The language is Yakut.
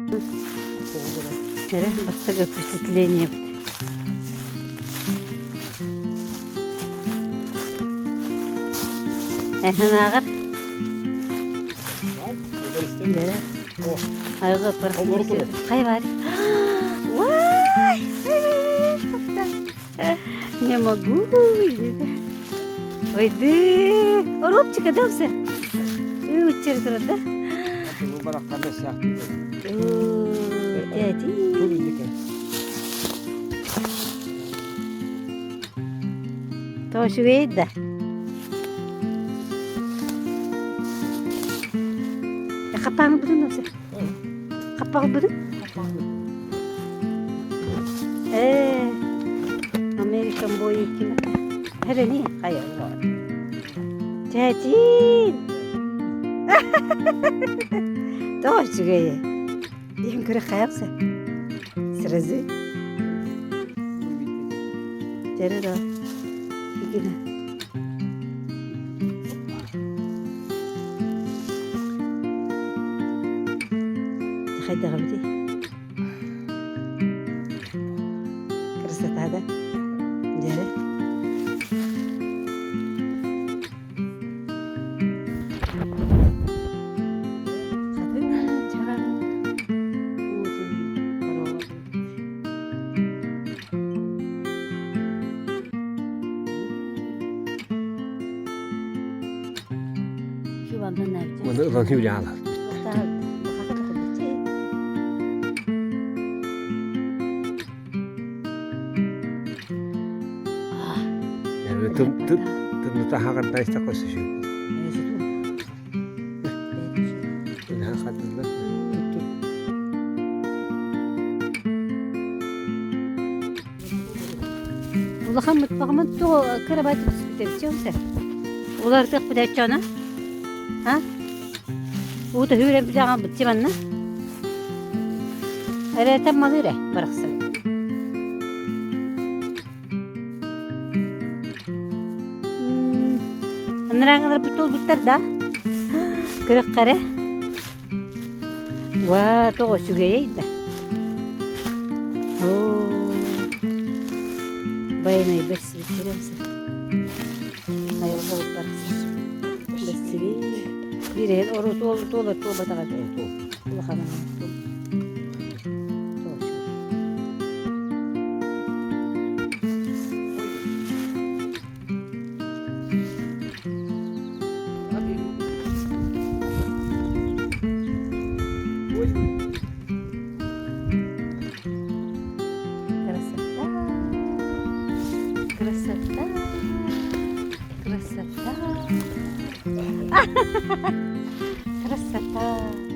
Эрэ бастакы впечатление Эһэнааҕар Айга Хай бар. Не могу. Ой, да. Оробчика да все? Үччер турар да? Дяди. Тош да. Хаппаҕын бүтүн да Хаппаҕын бүтүн? Ээ, American boy ким Эрэни хайа Тэтин! Тоҕо үчүгэйэ. Иһин көрө хайапса. Сразу. Дьэрэ да. Хигина. Хайдах эбитий? Красота да? Дьэрэ. Хатын чараҥ уутун хоруобут. Маны ылан хүлээн Тымныта хаҕарда истэххэ сөп. Улахан мытпаҕымын туох кырабай түспүтэ Уларытыах бүтээччи А? Уута үүрэн билэҕин бытчы манна. Эрээтэн малыыр ээ барахсан. Анарааҥылар бутулбуттар да. Көрөх эрэ. Уа, тоҕо үчүгэйэй да. Оо. Байанай бэрсибит Айылҕа барахсан. Бэрсибит. Биир ору туол туола туолбатаҕа улахан Красота, красота, красота, красота.